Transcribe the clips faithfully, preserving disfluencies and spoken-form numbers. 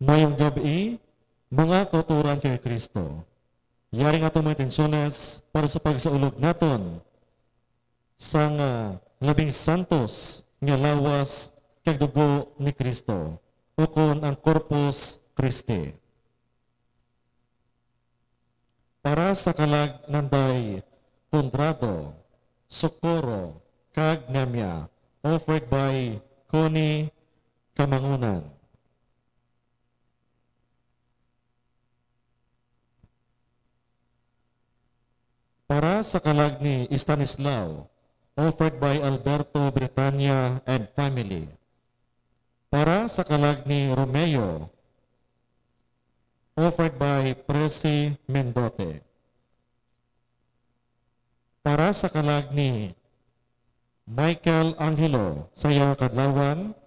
Mayong gab-i, mga kauturan kay Kristo. Yari nga aton mga intensyones para sa pagsaulog naton sang, ah, labing santos nga lawas kag dugo ni Kristo, ukon ang Corpus Christi. Para sa kalag nanday Conrado, Socorro, kag Nemia, offered by Connie Kamangunan. Para sa kalag ni Estanislao, offered by Alberto Britania and family. Para sa kalag ni Romeo, offered by Presi Mendote. Para sa kalag ni Michael Angelo sa iya kadlawan,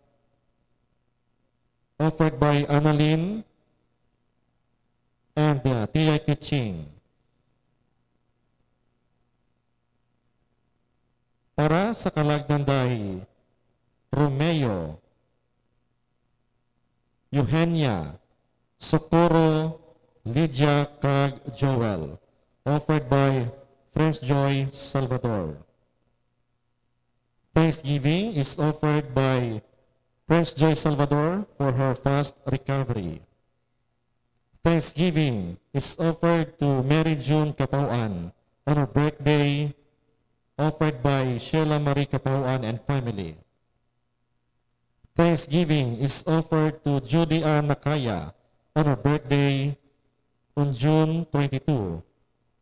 offered by Annalyn and, uh, Tia Kiching. Para sa kalag nanday Romeo, Eugenia, Socorro, Lydia, kag Joel, offered by Prince Joy Salvador. Thanksgiving is offered by Prince Joy Salvador for her fast recovery. Thanksgiving is offered to Mary June Capauan on her birthday, offered by Sheila Marie Capauan and family. Thanksgiving is offered to Judy Ann Nakaya on her birthday on June twenty-two,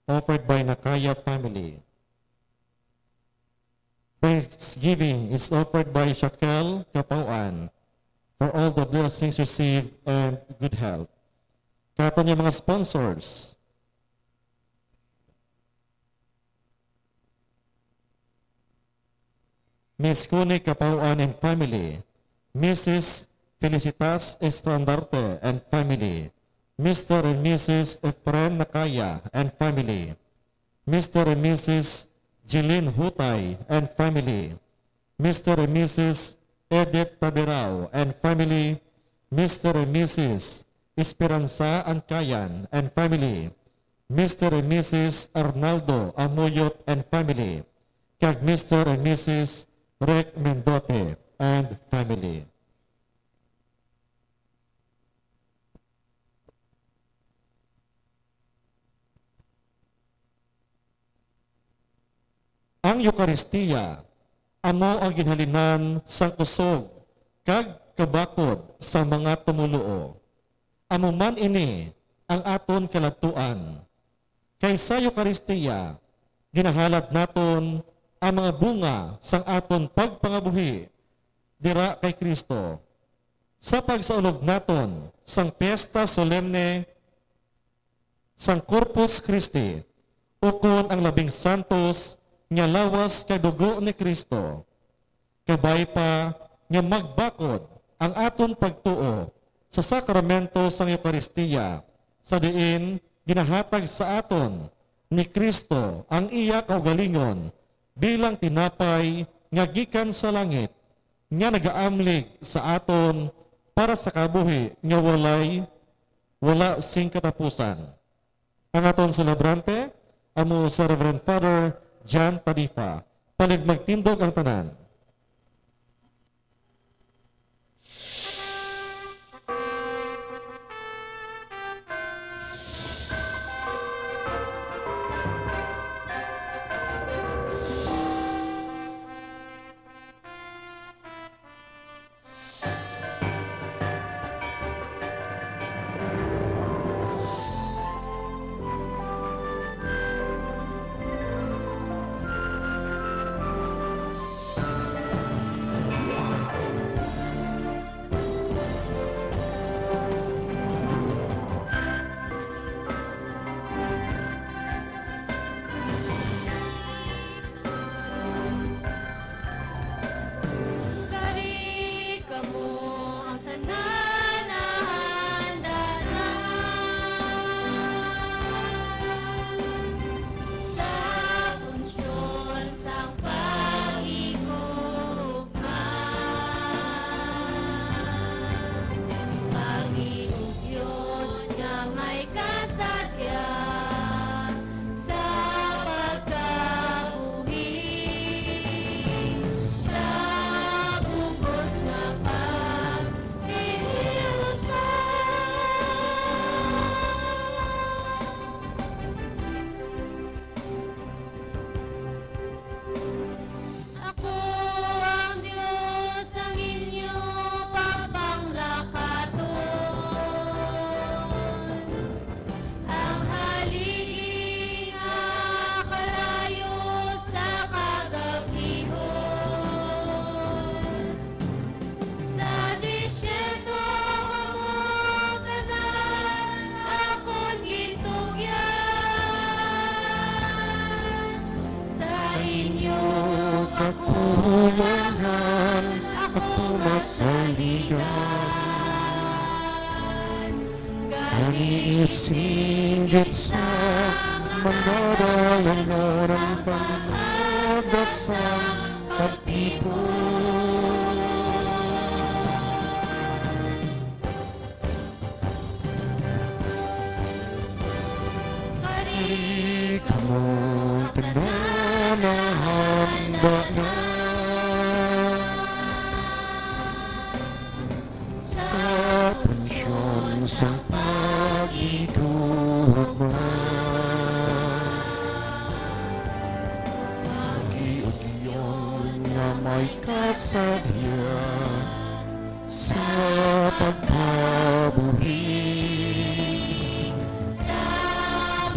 offered by Nakaya family. Thanksgiving is offered by Shaquel Capauan for all the blessings received and good health. Kato niya mga sponsors. Miss Connie Capauan and family, Missus Felicitas Estandarte and family, Mister and Missus Efren Nakaya and family, Mister and Missus Jeline Hutay and family, Mister and Missus Edith Tabirao and family, Mister and Missus Esperanza Ancayan and family, Mister and Missus Arnaldo Amuyot and family, kag Mister and Missus Rick Mendote and family. Ang Eukaristia amo ang ginhalinan sang kusog kag kabakod sa mga tumoluo. Amo man ini ang aton kaladtuan. Kay sa Eukaristia, ginahalad naton ang mga bunga sang aton pagpangabuhi dira kay Cristo. Sa pagsaulog naton sang piyesta solemne sang Corpus Christi, ukon ang labing santos nga lawas kag dugo ni Cristo, kabay pa nga magbakod ang aton pagtuo sa sakramento sang Eukaristia, sa diin ginahatag sa aton ni Cristo ang iya kaugalingon bilang tinapay nga gikan sa langit, nga nagaamlig sa aton para sa kabuhi nga walay, wala sing katapusan. Ang aton selebrante amo si Reverend Father John Tadifa. Palig magtindog ang tanan. Singgit sa mga dalan nga pangada sa pagtipon. Kari kamo tanan ang handa na sa punsyon sang paghigugma. Pag-iyon nga may kasadya sa pagkabuhi. Sa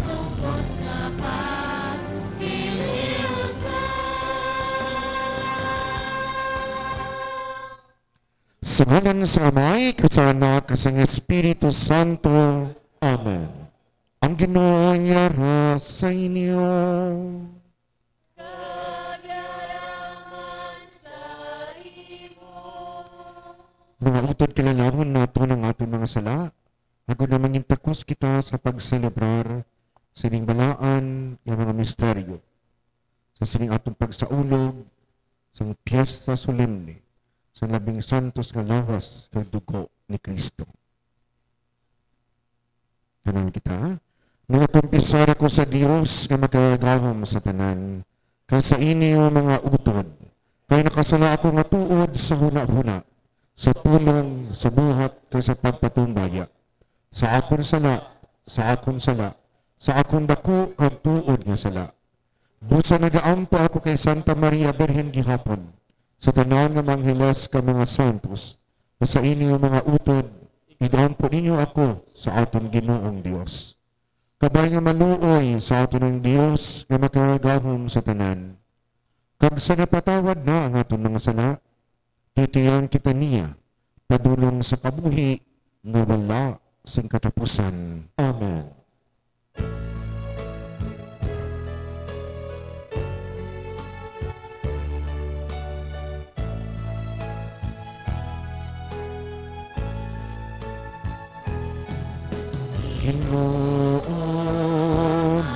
bug-os nga paghiliusa. Sa ngalan sa Amay, kag sa Anak, kag sa Espiritu Santo. Amen. Ang Ginoo yara sa inyo. Kag yara man sa imo. Mga utod, kilalahon naton ang aton mga sala, agod nga mangintakos kita sa pagselebrar sining balaan nga mga misteryo sa sining atong pagsaulog sang piyesta solemne sang labing santos nga lawas kag dugo ni Cristo. Tanan kita. Nagakumpisar ako sa Dios nga Makagagahom sa tanan, kag sa inyo, mga utod, kay nakasala ako nga tuod sa hunahuna, sa pulong, sa buhat, kag sa pagpatumbaya. Sa akon sala, sa akon sala, sa akon daku kag tuod nga sala. Busa nagaampo ako kay Santa Maria Birhen gihapon, sa tanan nga mga angheles kag mga santos, ug sa inyo, mga utod, igampo ninyo ako sa aton Ginoong Dios. Kabay nga maluoy sa aton ang Dios nga Makagagahom sa tanan, kag sa napatawad na ang aton mga sala, titiyan kita niya padulong sa kabuhi nga wala sing katapusan. Amen. Ginoo,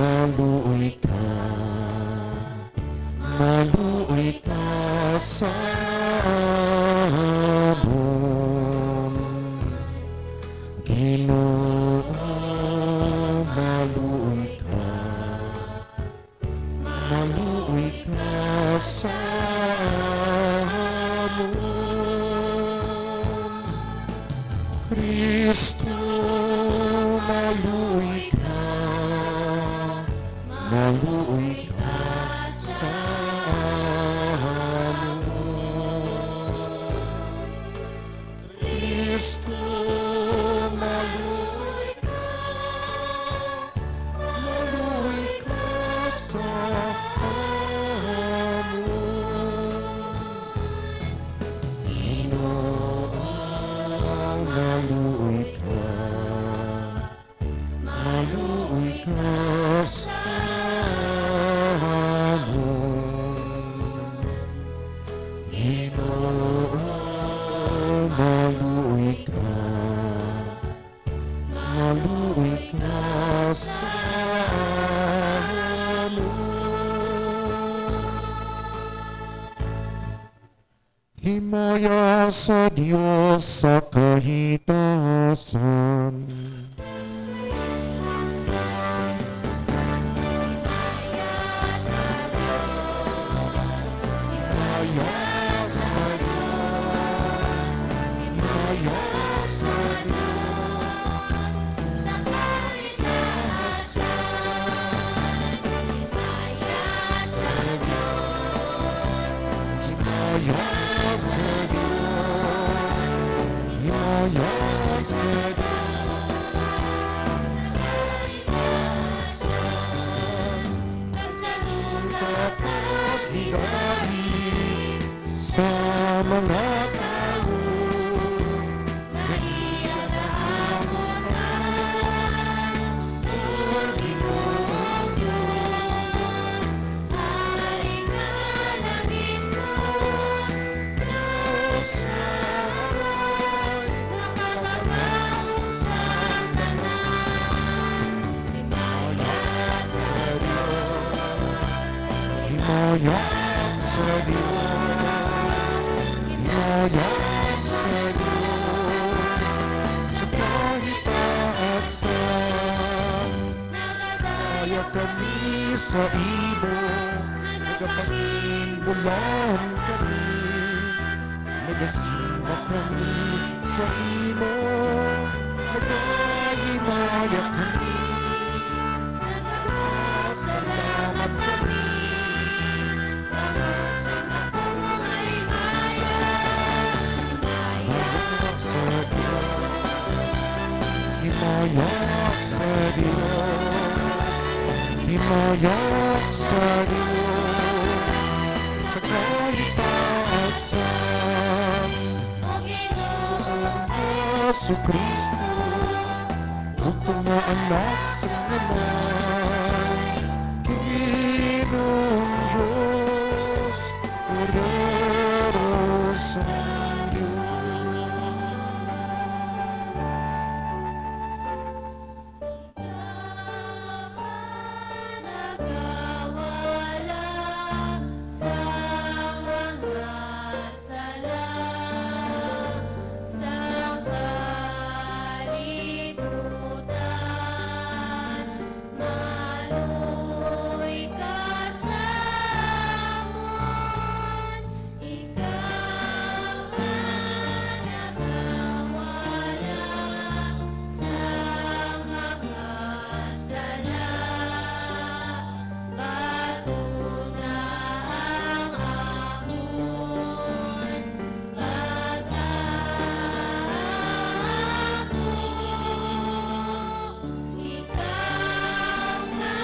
maluoy ka, maluoy ka sa amon. Ginoo, maluoy ka, maluoy ka sa amon. Cristo, maluoy ka, maluoy ka sa amon. Cristo, maluoy ka, maluoy ka sa amon. Ginoo, maluoy ka, maluoy ka sa amon. Ginoo, maluoy ka, maluoy ka sa amon. Himaya sa Dios sa kahitasan. Sa mga tawo nga iya gaamutan, O Ginoong Dios, ari ka langitnon, nga usahay makagagahom sang tanan. Mayat sa Dios sa kahitaasan. Nagkadaya kami sa imo, nagapangin-ulam kami. Nagasimba kami sa imo, nagahimaya kami. Nagapasalamat kami. Himaya sa Dios, himaya sa Dios, sa kahitaasan. O Ginoong Jesu-Cristo, bugtong nga Anak sang Amay, Ginoong Dios, Kordero sang Dios. Ikaw ang nagawala sa mga sala sang kalibutan. Maluoy ka sa amon, ikaw nga nagawala sa mga sala. Bato na ang amon pag-aako. Ikaw nga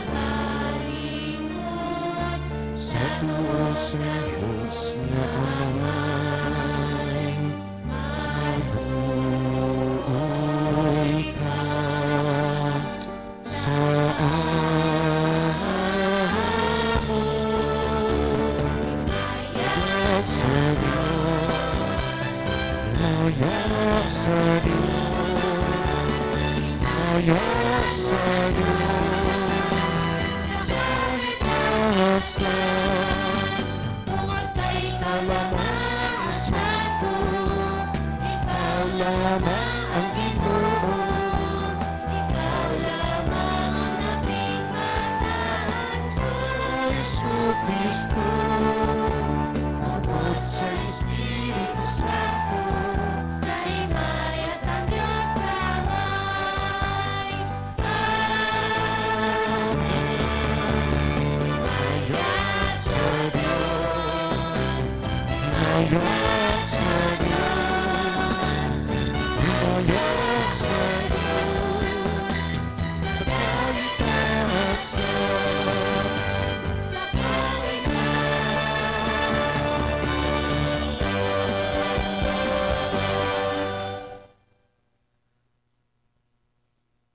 nagalingkod sa tuo sa Dios nga Amay, maluoy ka sa amon. Maya sa Dios, maya sa Dios, maya sa Dios, sa itaas. Tungod kay ikaw lamang ang santo, ikaw lamang ang Ginoo, ikaw lamang ang labing mataas. O Jesu-Cristo, upod sa Espiritu Santo, sa himaya sang Dios Amay.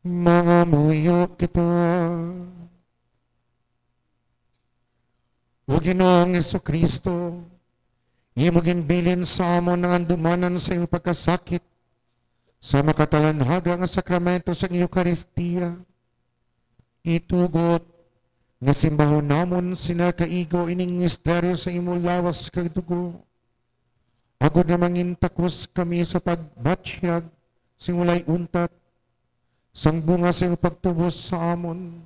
Mangamuyo kita. O Ginoong Jesu-Cristo, imo ginbilin sa amon ang handumanan sa imo pagkasakit sa makatalanhaga nga sakramento sang Eukaristia. Itugot nga simbahon namon sina kaigo ining misteryo sa imo lawas kag dugo, agod nga mangin takos kami sa pagbatyag sing walay untat sang bunga sa imo pagtubos sa amon.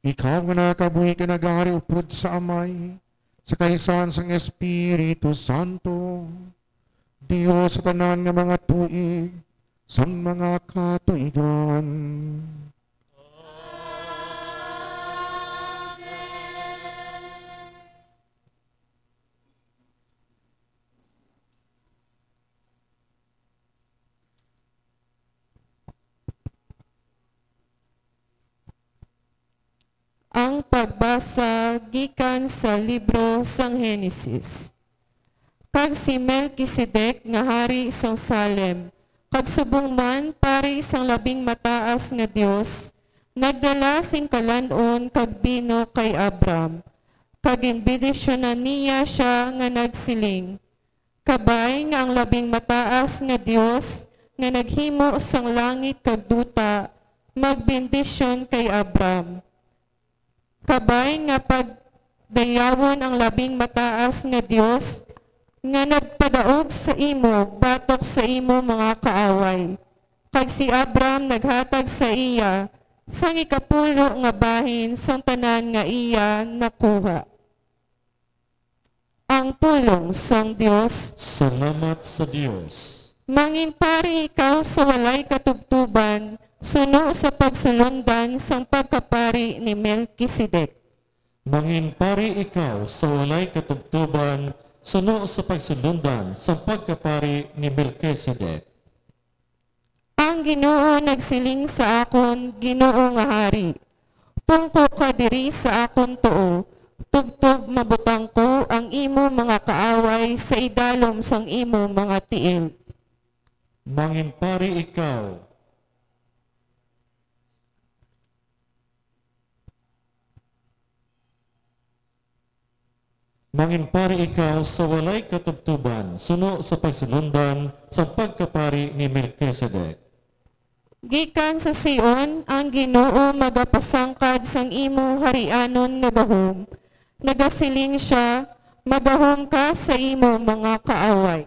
Ikaw nga nagakabuhi kag nagahari upod sa Amay, sa kaisahan sang Espiritu Santo, Dios sa tanan nga mga tuig sang mga katuigan. Ang pagbasa gikan sa libro sang Henesis. Kag si Melquisedec nga hari sang Salem, kag subong man pari sang Labing Mataas nga Dios, nagdala sing kalan-on kag bino kay Abram, kag ginbendisyonan niya sia nga nagsiling, Kabay nga ang Labing Mataas nga Dios nga naghimo sang langit kag duta magbendisyon kay Abram. Kabay nga pagdayawon ang Labing Mataas nga Dios nga nagpadaog sa imo batok sa imo mga kaaway, kag si Abram naghatag sa iya sang ikapulo nga bahin sang tanan nga iya nakuha. Ang pulong sang Dios. Salamat sa Dios. Mangin pari ikaw sa walay katubtuban, suno sa pagsulundan sang pagkapari ni Melquisedec. Mangin pari ikaw sa walay katubtuban, suno sa pagsulundan sang pagkapari ni Melquisedec. Ang Ginoo nagsiling sa akon, Ginoo nga hari, pungko ka diri sa akon tuo, tubtob mabutang ko ang imo mga kaaway sa idalom sang imo mga tiil. Mangin pari ikaw. Mangin pari ikaw sa walay katubtuban, suno sa pagsulundan sang pagkapari ni Melquisedec. Gikan sa Sion, ang Ginoo magapasangkad sang imo harianon nga gahom. Nagasiling sia, "Magahom ka sa imo mga kaaway."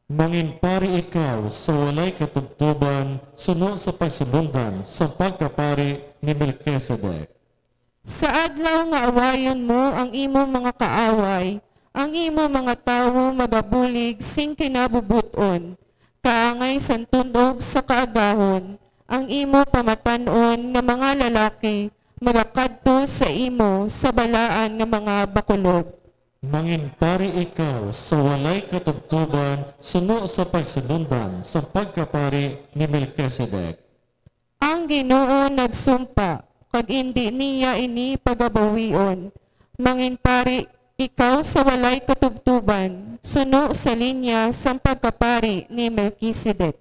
Mangin pari ikaw sa walay katubtuban, suno sa pagsulundan sang pagkapari ni Melquisedec. Sa adlaw nga awayon mo ang imo mga kaaway, ang imo mga tawo magabulig sing kinabubut-on, kaangay sang tun-og sa kaagahon, ang imo pamatan-on nga mga lalaki magakadto sa imo sa balaan nga mga bakulod. Mangin pari ikaw sa walay katubtuban, suno sa pagsulundan sang pagkapari ni Melquisedec. Ang Ginoo nagsumpa, kag indi niya ini pagabawion. Mangin pari ikaw sa walay katubtuban, suno sa linya sang pagkapari ni Melquisedec.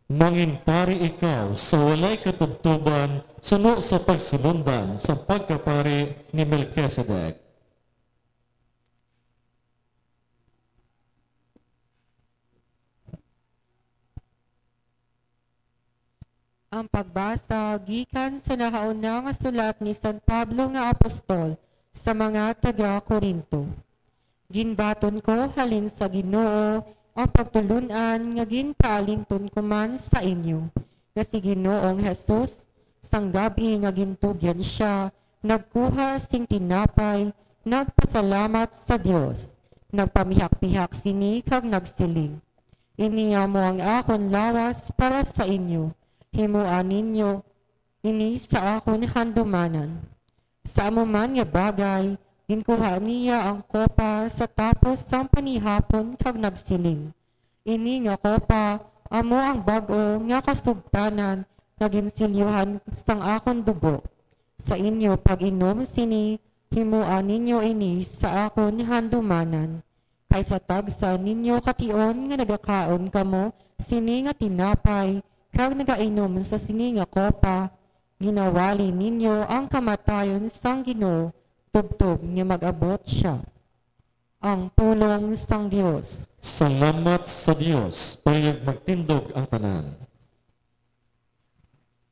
Mangin pari ikaw sa walay katubtuban, suno sa pagsulundan sang pagkapari ni Melquisedec. Ang pagbasa gikan sa nahauna nga sulat ni San Pablo nga apostol sa mga taga-Corinto. Ginbaton ko halin sa Ginoo ang pagtulon-an nga ginpaalinton ko man sa inyo, nga si Ginoong Jesus, sang gab-i nga gintugyan sia, nagkuha sing tinapay, nagpasalamat sa Dios, nagpamihak-pihak sini kag nagsiling, "Ini amo ang akon lawas para sa inyo. Himoa ninyo ini sa akon handumanan." Sa amo man nga bagay, ginkuha niya ang kopa sa tapos sang panihapon kag nagsiling, "Ini nga kopa amo ang bag-o nga kasugtanan nga ginsilyuhan sang akon dugo. Sa inyo pag-inom sini, himoa ninyo ini sa akon handumanan. Kay sa tagsa ninyo ka tion nga nagakaon kamo sini nga tinapay kag nagainom sa sini nga kopa, ginawali ninyo ang kamatayon sang Ginoo tubtob nga mag-abot sia." Ang pulong sang Dios. Salamat sa Dios. Palihog magtindog ang tanan.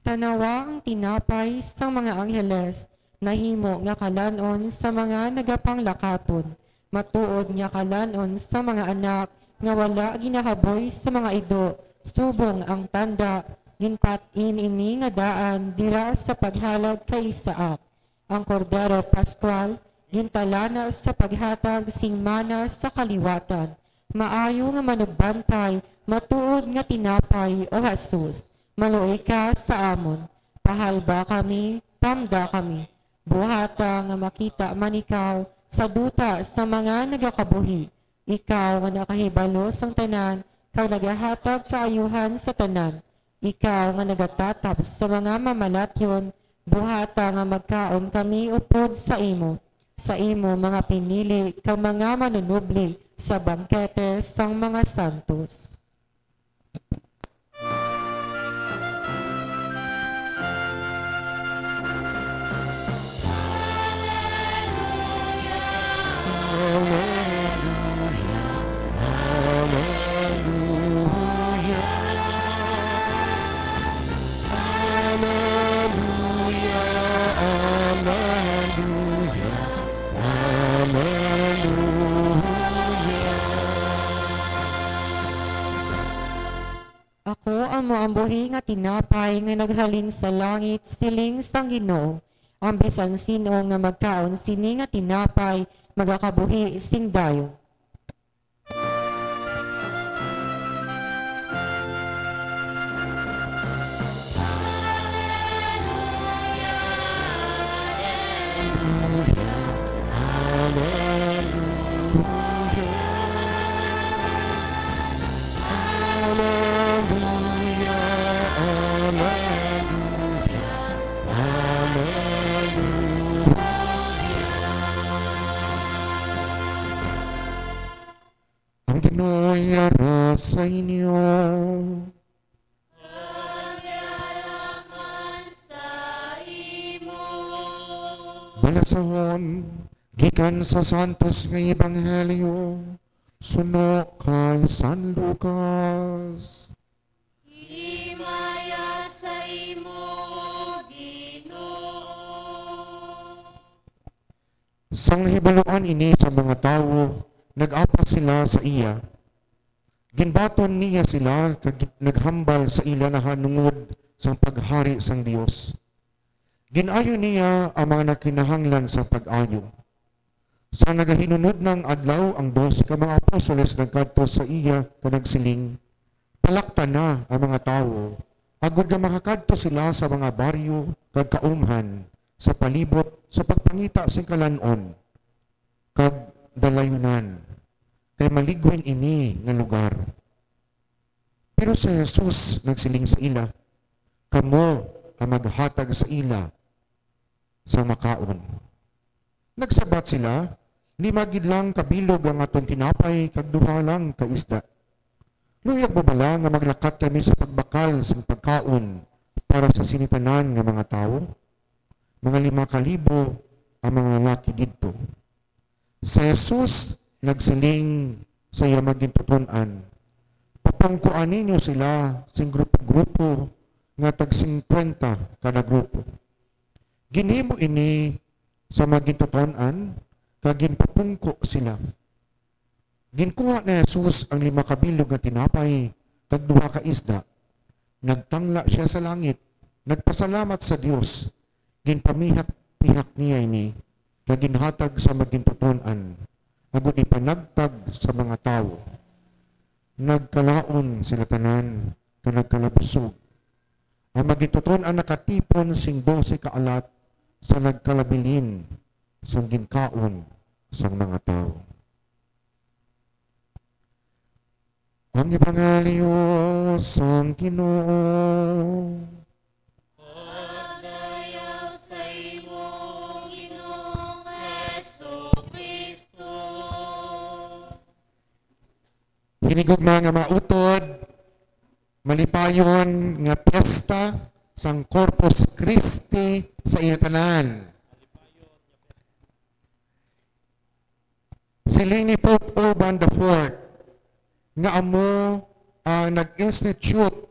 Tanawa, ang tinapay sang mga angheles nahimo nga kalan-on sa mga nagapanglakaton, matuod nga kalan-on sa mga anak nga wala ginahaboy sa mga ido, subong ang tanda, ginpat-in ini nga daan dira sa paghalad kay Isaac. Ang Kordero Pascual gintalana sa paghatag sing mana sa kaliwatan. Maayo nga manugbantay, matuod nga tinapay, O Jesus, maluoy ka sa amon. Pahalba kami, tamda kami. Buhata nga makita man ikaw sa duta sa mga nagakabuhi. Ikaw nga nakahibalo sang tanan kag nagahatag kaayuhan sa tanan, ikaw nga nagatatap sa mga mamalatyon, buhata nga magkaon kami upod sa imo, sa imo mga pinili kag mga manunubli sa bangkete sang mga santos. Ang buhi nga tinapay nga naghalin sa langit, siling sang Ginoo, ang bisan sin-o nga magkaon sini nga tinapay magakabuhi sing dayon. Ang Ginoo yara sa inyo. Ang yara man sa imo. Balasahon gikan sa Santos nga Ebanghelyo suno kay San Lucas. Himaya sa imo, Ginoo. Sang nahibaluan ini sa mga tawo, nag-apas sila sa iya. Ginbaton niya sila kag naghambal sa ila nahanungod sang paghari sang Dios. Gin-ayo niya ang mga nagkinahanglan sang pag-ayo. Sa nagahinunod nang adlaw, ang dose ka mga apostoles nagkadto sa iya kag nagsiling, "Palakta na ang mga tawo, agod nga makakadto sila sa mga baryo kag kaumhan sa palibot sa pagpangita sing kalan-on kag dalayunan, kay maligwin ini nga lugar." Pero si Jesus nagsiling sa ila, "Kamo ang maghatag sa ila sang makaon." Nagsabat sila, "Lima gid lang ka bilog ang aton tinapay kag duha lang ka isda. Luyag mo bala nga maglakat kami sa pagbakal sang pagkaon para sa sini tanan nga mga tawo? Mga lima ka libo ang mga lalaki didto." Si Jesus nagsiling sa iya mga gintuton-an, "Papungkoa ninyo sila sing grupo-grupo nga tag singkwenta kada grupo." Ginhimo ini sa mga gintuton-an, kag ginpapungko sila. Ginkuha ni Jesus ang lima ka bilog nga tinapay kag duha ka isda. Nagtangla sia sa langit, nagpasalamat sa Dios, ginpamihak-pihak niya ini, kag ginhatag sa mga gintuton-an, agod ipanagtag sa mga tawo. Nagkalaon sila tanan, kag nagkalabusog. Ang mga gintuton-an nakatipon sing dose ka alat sa nagkalabilin sang ginkaon sang mga tawo. Ang Ebanghelyo sang Ginoo. Padayaw sa imo, Ginoong Jesu-Cristo. Hinigugma nga mga utod, malipayon nga piyesta sang Corpus Christi sa inyo tanan. Siling ni Pope Urban the Fourth nga amo ang nag-institute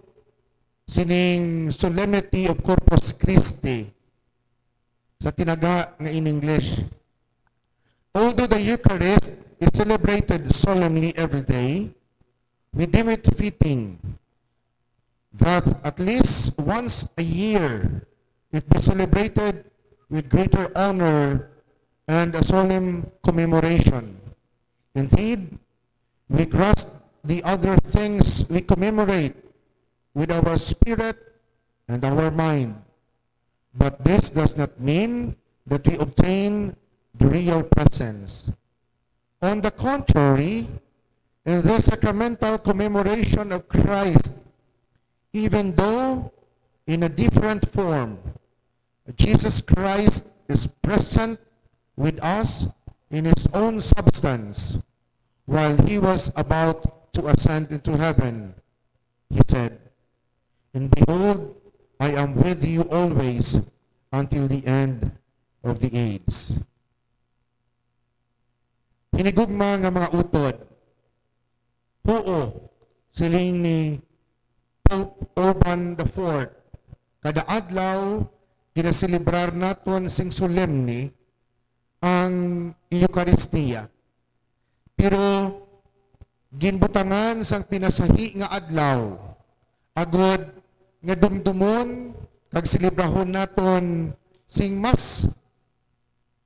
sining Solemnity of Corpus Christi, sa tinaga nga in English. Although the Eucharist is celebrated solemnly every day, we deem it fitting that at least once a year it be celebrated with greater honor and a solemn commemoration. Indeed, we grasp the other things we commemorate with our spirit and our mind. But this does not mean that we obtain the real presence. On the contrary, in this sacramental commemoration of Christ, even though in a different form, Jesus Christ is present with us in his own substance while he was about to ascend into heaven. He said, "And behold, I am with you always until the end of the age." Hinigugma nga mga utod, huo, siling ni Pope Urban the Fourth, kada adlaw ginaselebrar naton sing solemne ang Eucharistia. Pero ginbutangan sang pinasahi nga adlaw, agod nga dumdumon kag selebrahon naton sing mas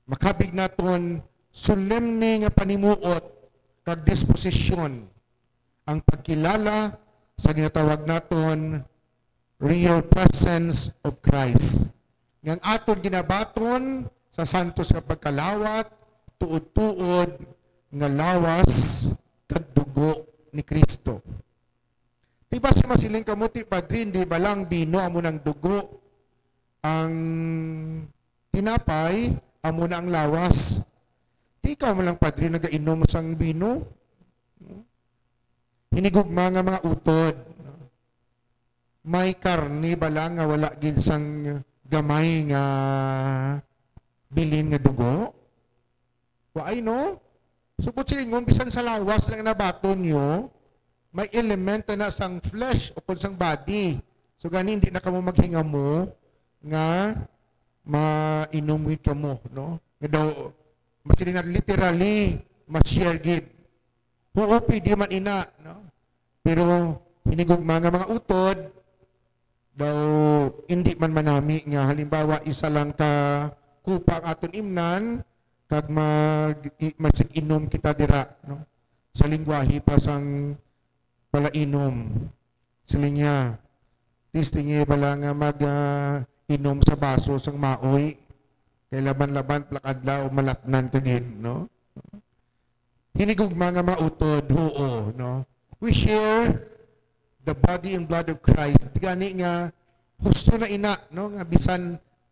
makabig naton solemne nga panimuot kag disposisyon ang pagkilala sa ginatawag naton real presence of Christ, nga ang aton ginabaton sa santos nga pagkalawat, tuod-tuod nga lawas kag dugo ni Cristo. Di ba si masiling kamo, ti, Padre, hindi ba lang bino amo nang dugo, ang tinapay amo na ang lawas? Di ikaw man lang, Padre, nagainom sang bino? Hinigugma nga mga utod. May karne bala nga wala gid sang gamay nga bilin nga dugo? Waay, no? Subot silingon, bisan sa lawas lang nabaton nyo, may element na sang flesh o kung sang body. So, gani, hindi na kamo maghingamo nga mainom gid kamo, no? Nga daw, masiling na literally, ma-share gid. Oo, pwede man ina, no? Pero hinigugma nga mga utod, daw hindi man manami nga, halimbawa, isa lang ka kupa ang aton imnan, kag mag-, i-, masig-inom kita dira, no? Sa lingwahe pa sang palainom. Siling niya, "Testingi bala nga mag, ah, inom sa baso sang maoy, kay laban-laban plak adlaw malatnan ka gid," no? Hinigugma nga mga utod, huo, no? We share the body and blood of Christ. Gani nga, husto na ina, no? Nga bisan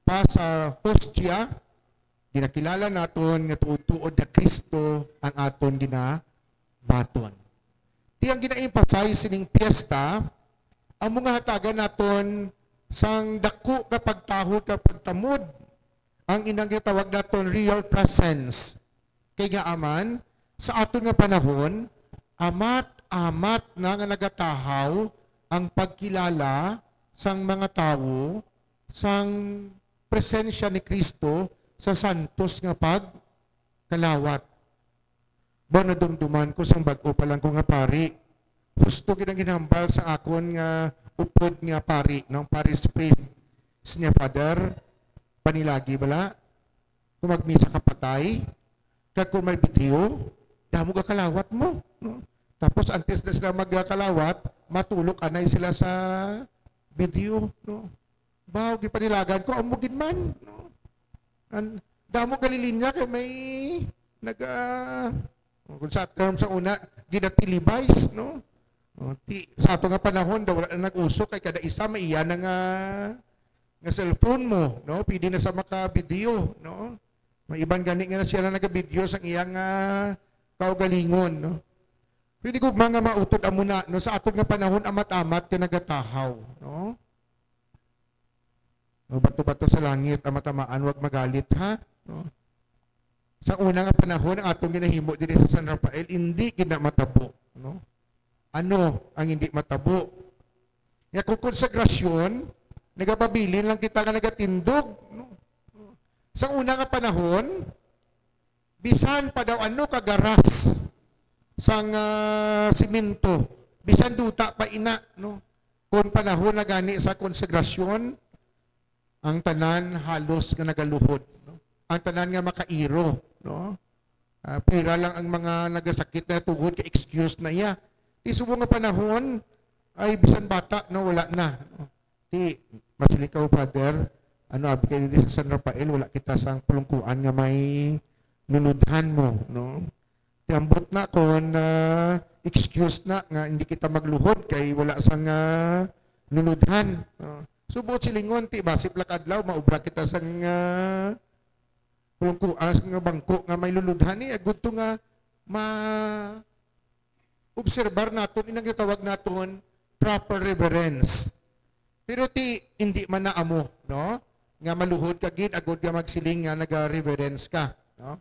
pa sa hostya, ginakilala naton nga tuod-tuod na Cristo ang aton ginabaton. Ti ang gina-emphasize sining piyesta, amo nga hatagan naton sang dako nga pagtahod kag pagtamod, ang inang gitawag naton real presence. Kay nga aman, sa aton nga panahon, amat-amat na nga nagatahaw ang pagkilala sang mga tawo sang presensya ni Cristo sa santos nga pagkalawat. Ba, nadumduman ko sang bag-o pa lang ko nga pari. Husto gid ang ginhambal sa akon nga upod nga pari, no? Parish priest niya, Father, panilagi bala. Kung magmisa ka patay, kag kung may video, damo ka kalawat mo, no? Tapos antes na sila magkalawat, matulog anay sila sa video, no? Baw, gipanilagan ko, amo gid man, no? An, damo gali linya kay may naga, kung sa term sa una, gina-televise, no? O, ti, sa ato nga panahon, daw wala na nag-uso, kay kada isa may iya na nga, nga cellphone mo, no? Pwede na sa maka-video, no? May iban gani nga na siya na naga-video sang iyang, ah, kaugalingon, no? Pwede ko mga mautod amo na, no? Sa aton nga panahon, amat-amat ka nagatahaw, no? O, bato-bato sa langit, amat-amaan, wag magalit, ha? No? Sa una nga panahon, ang atong ginahimo diri sa San Rafael, hindi gid na matabo, no? Ano ang hindi matabo? Nga kung konsagrasyon, nagapabilin lang kita nga nagatindog, no? Sa una nga panahon, bisan pa daw ano ka garas sang, ah, simento, bisan duta pa ina, no? Kung panahon na gani sa konsagrasyon, ang tanan halos nga nagaluhod, no? Ang tanan nga makairo, no? Ah, pira lang ang mga nagasakit na tuhod kay excuse na iya. Ti subong nga panahon, ay bisan bata, no, wala na, no? Ti, masiling ka, Father, ano, abi kay diri sa San Rafael, wala kita sang pulungkuan nga may luludhan mo, no? Ti ambot na kon, ah, excuse na nga hindi kita magluhod kay wala sang, ah, luludhan, no? So, buot silingon, ti, basi plak adlaw, maubra kita sang, ah, pulungkuan, sang bangko nga may luludhan, eh, agud to nga ma-, obserbar naton, inang gitawag naton proper reverence. Pero ti, hindi man na amo, no? Nga maluhod ka gid, agud nga magsiling nga naga-reverence ka, no?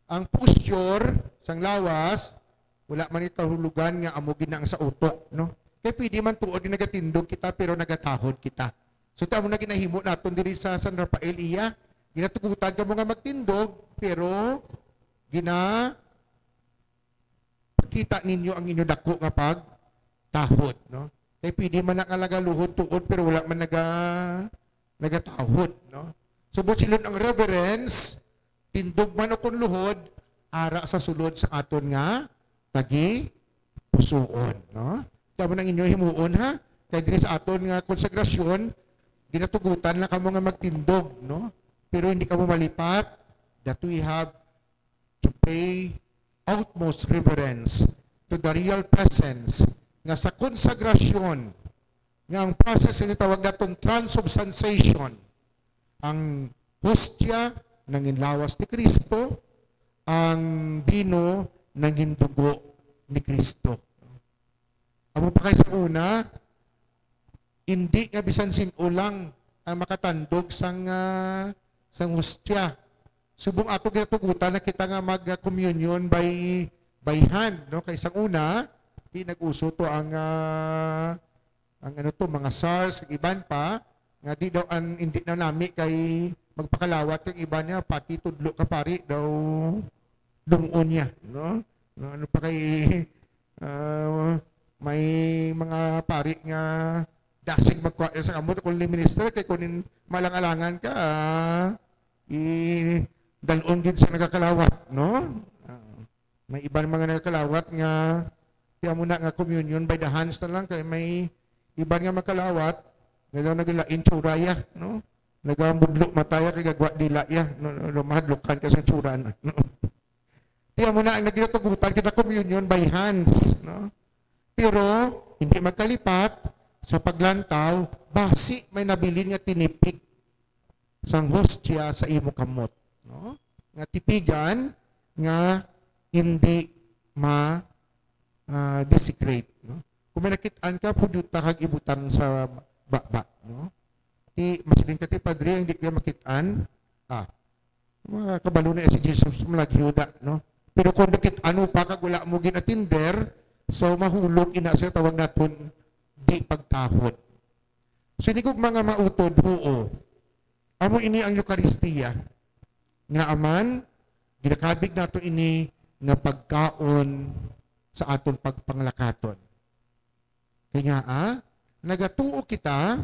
Ang posture sang lawas, wala man ni kahulugan nga amo gid na ang sa utok, no? Kay pwede man tuod nga nagatindog kita, pero nagatahod kita. So, ti amo na ginahimo naton diri sa San Rafael, iya. Ginatugutan kamo nga magtindog, pero gina-, pakita ninyo ang inyo dako nga pagtahod, no? Kay pwede man na nga nagaluhod tuod, pero wala man naga-, nagatahod, no? So, buot siling ang reverence, tindog man o kon luhod, ara sa sulod sa aton nga tagipusoon, no? Sa mo nang inyo himuon, ha? Kay diri sa aton nga konsagrasyon, ginatugutan na kamo nga magtindog, no? Pero hindi kamo malipat that we have to pay utmost reverence to the real presence nga sa konsagrasyon, nga ang process nga tawag naton transubstantiation, ang hostya nangin lawas ni Kristo, ang bino nangin dugo ni Kristo. Amo pa kay sa una, hindi nga bisan sin-o lang ang makatandog sang, ah, sang hostya. Subong ato ginatugutan na kita nga mag-communion by, by hand, no? Kay sang una, di nag-uso to ang, ah, ang ano to, mga SARS, ang iban pa, nga di daw ang hindi na nami kay magpakalawat kay iban niya, pati tudlo ka pari daw dumuon niya, no? No, ano pa kay, ah, may mga pari nga dasig magkuha sa kamot kung minister kay kunin malang-alangan ka, ah, i dalon gid sa nagakalawat, no? Ah, may iban mga nagakalawat nga, kaya mo na nga communion by the hands na lang, kay may iban nga makalawat, nga daw naglain tsura ya, no? Nagamudlo mataya kay gagwa dila ya, no, no, no, mahadlukan ka sa tsura na, no? Kaya mo na ang nagkatugutan kita communion by hands, no? Pero hindi magkalipat sa paglantaw, basi may nabilin nga tinipik sang hostya sa imo kamot, no? Nga tipigan nga hindi ma, ah, desecrate, no? Kung may nakit-an ka, pwede ta kag ibutang sa baba, no? Ti, masiling ka, ti, padre, hindi ka makit-an. Ah, mga kabalo na si Jesus, malagyo da, no? Pero kung nakit-an mo pa, kag wala mo ginatinder, so mahulog ina siya, tawag naton, di pagtahod. So, ini gugma nga mautod, huo. Amo ini ang Eukaristia. Nga aman, ginakabig nato ini nga pagkaon sa aton pagpanglakaton. Kay nga, ah, nagatuo kita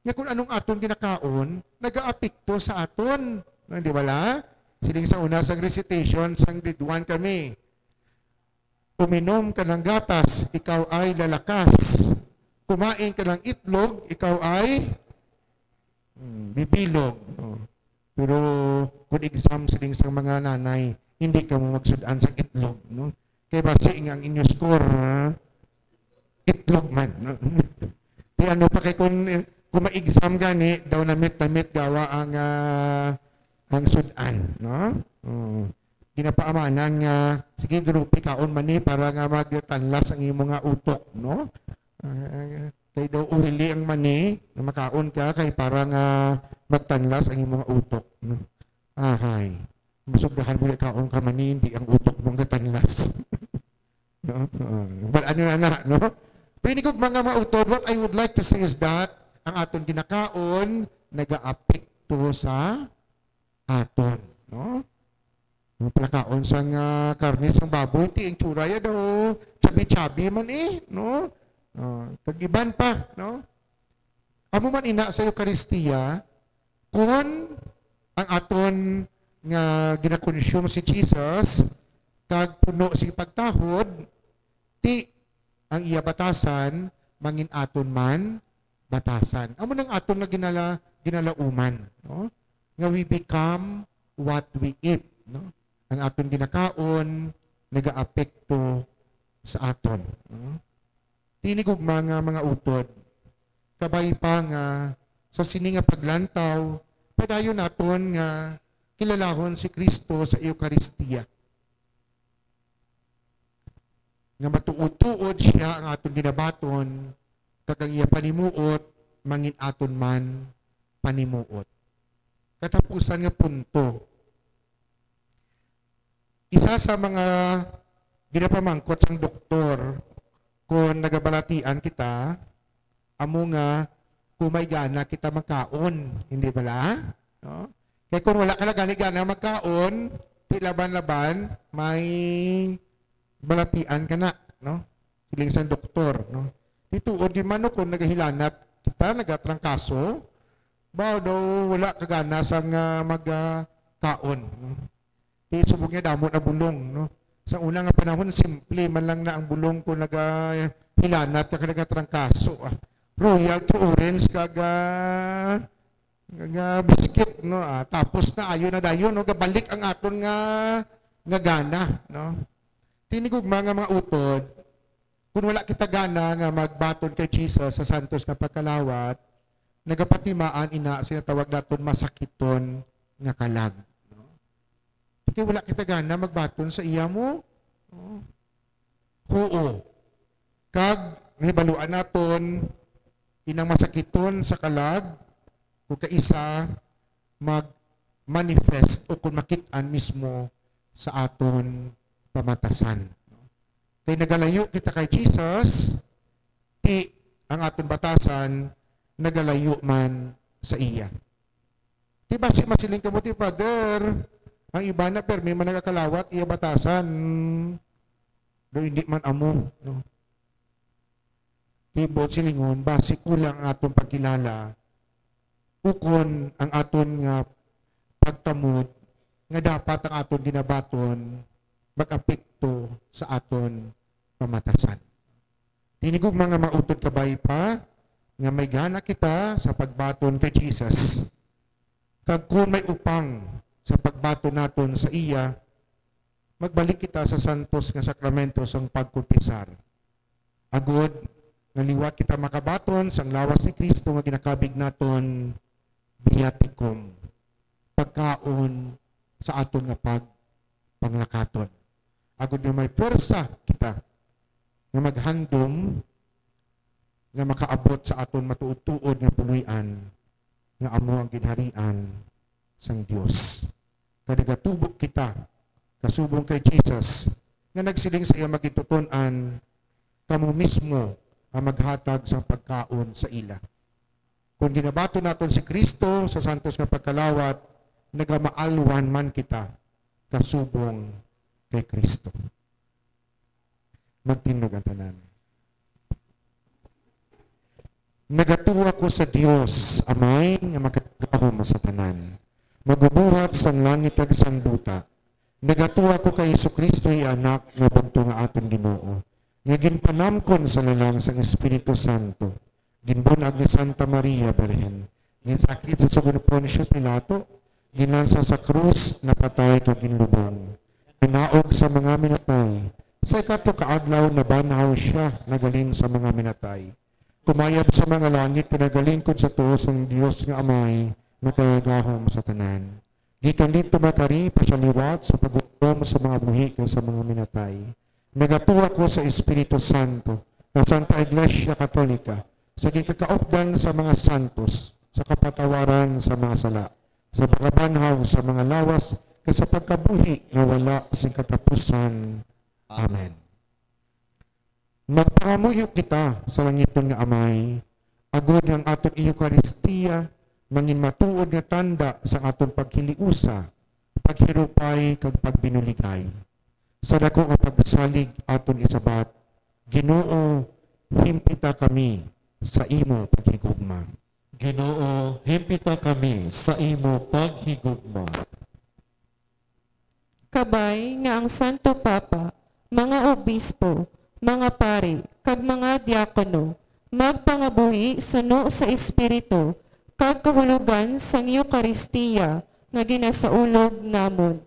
nga kung anong aton ginakaon, nagaapekto sa aton. No, di bala? Siling sa una sang recitation, sang grade one kami. Uminom ka ng gatas, ikaw ay lalakas. Kumain ka ng itlog, ikaw ay, hmm, bibilog. No? Pero kung exam siling sa mga nanay, hindi ka mo magsud-an sa itlog, no? Kay basi nga ang inyo score, ha? Itlog man, no? Di ano pa kay kung, kung ma-exam gani, daw namit-namit gawa ang, ah, ang sud-an, no? Oo. Ginapaamanan nga, "Sige, Drupi, kaon man ni para nga magtanlas ang imo nga utok," no? Ah, kay daw uwili ang mani, nga makaon ka, kay para nga magtanlas ang imo nga utok, no? Ahay. Masobrahan mo na kaon ka mani, hindi ang utok mo ang gatanlas. No? Oo. But ano na na, no? Pero ini gugma nga mautod, what I would like to say is that ang aton ginakaon nagaapekto sa aton, no? Ang pagkaon sang, ah, karne sang baboy, ti ang tsura ya daw, chubby-chubby man eh, no? Ah, kag iban pa, no? Amo man ina sa Eukaristia, kun ang aton nga ginakonsume si Jesus, kag puno sing pagtahod, ti ang iya batasan mangin aton man batasan. Amo nang aton nga ginala-, ginalauman, no? Nga we become what we eat, no? Ang aton ginakaon nagaapekto sa aton, no? Tinigugma nga mga utod, kabay pa nga sa sini nga paglantaw, padayon naton nga kilalahon si Cristo sa Eukaristia. Nga matuod-tuod siya ang aton ginabaton, kag ang iya panimuot mangin aton man panimuot. Katapusan nga punto. Isa sa mga ginapamangkot sang doktor kung nagabalatian kita, amo nga kung may gana kita magkaon, hindi bala? No? Kay kung wala ka na gani gana magkaon, ti laban-laban, may balatian ka na, no? Siling sang doktor, no? Di tuod gid man, no, kung nagahilanat kita, nagatrangkaso, ba daw wala ka gana sang, ah, mag, ah, kaon, no? Di subong niya damo na bulong, no? Sa una nga panahon, simple man lang na ang bulong kung nagahilanat ka, kag nagatrangkaso, ah. Royal True Orange kag, ah, nga biscuit, no? Ah, tapos na, ayo na dayon, no? Gabalik ang aton nga, nga gana, no? Tinigugma nga mga utod, kung wala kita gana nga magbaton kay Jesus sa santos nga pagkalawat, nagapatimaan ina sa natawag naton masakiton nga kalag, no? Kay wala kita gana magbaton sa iya mo. Oh. Huo. Kag nahibaluan naton inang masakiton sa kalag, kung kaisa mag-manifest o kung makit-an mismo sa aton pamatasan. Kay nagalayo kita kay Jesus, ti ang aton batasan nagalayo man sa iya. Ti basi masiling kamo, ti, Father, ang iba na permi man nagakalawat iya batasan. Do hindi man amo, no? Ti buot silingon, basi kulang ang aton pagkilala, ukon ang aton nga pagtamod nga dapat ang aton ginabaton mag-apekto sa aton pamatasan. Tinigugma nga mga utod, kabay pa nga may gana kita sa pagbaton kay Jesus. Kag kon may upang sa pagbaton naton sa iya, magbalik kita sa santos nga sakramento sang pagkumpisar, agod nga liwat kita makabaton sang lawas ni Cristo nga ginakabig naton, viaticum, pagkaon sa aton nga pagpanglakaton, agod nga may pwersa kita nga maghandom nga makaabot sa aton matuod-tuod nga puloy-an, nga amo ang ginharian sang Dios. Kay nagatubo kita kasubong kay Jesus, nga nagsiling sa iya magintuton-an, "Kamo mismo ang maghatag sa pagkaon sa ila." Kung ginabaton naton si Cristo sa santos nga pagkalawat, nagamaalwan man kita kasubong kay Cristo. Magtindog ang tanan. Nagatuo ako sa Dios, Amay nga makagagahom sa tanan, magbubuhat sang langit kag sang duta. Nagatuo ako kay Jesu-Cristo, iya Anak nga bugtong nga aton Ginoo, nga ginpanamkon sa lalang sang Espiritu Santo, ginbun-ag ni Santa Maria Birhen, ginsakit sa sugo ni Poncio Pilato, ginlansa sa krus, napatay kag ginlubong, nanaog sa mga minatay. Sa ikatlo ka adlaw nabanhaw sia, naghalin sa mga minatay, kumayab sa mga langit, kag nagalingkod sa tuo sang Dios nga Amay, makagagahom sa tanan. Gikan didto makari pa sia liwat sa paghukom sa mga buhi kag sa mga minatay. Nagatuo ako sa Espiritu Santo, sa Santa Iglesia Katolika, sa ginkaupdan sa mga santos, sa kapatawaran sa mga sala, sa pagkabanhaw sa mga lawas, kag sa pagkabuhi nga wala sing katapusan. Amen. Magpangamuyo kita sa langiton nga Amay, agod nga ang aton Eukaristia mangin matuod nga tanda sang aton paghiliusa, paghirupay, kag pagbinuligay. Sa dako nga pagsalig aton isabat, Ginoo, himpita kami sa imo paghigugma. Ginoo, himpita kami sa imo paghigugma. Kabay nga ang Santo Papa, mga obispo, mga pari, kag mga diakono magpangabuhi suno sa Espiritu kag kahulogan sang Eukaristia nga ginasaulog namon.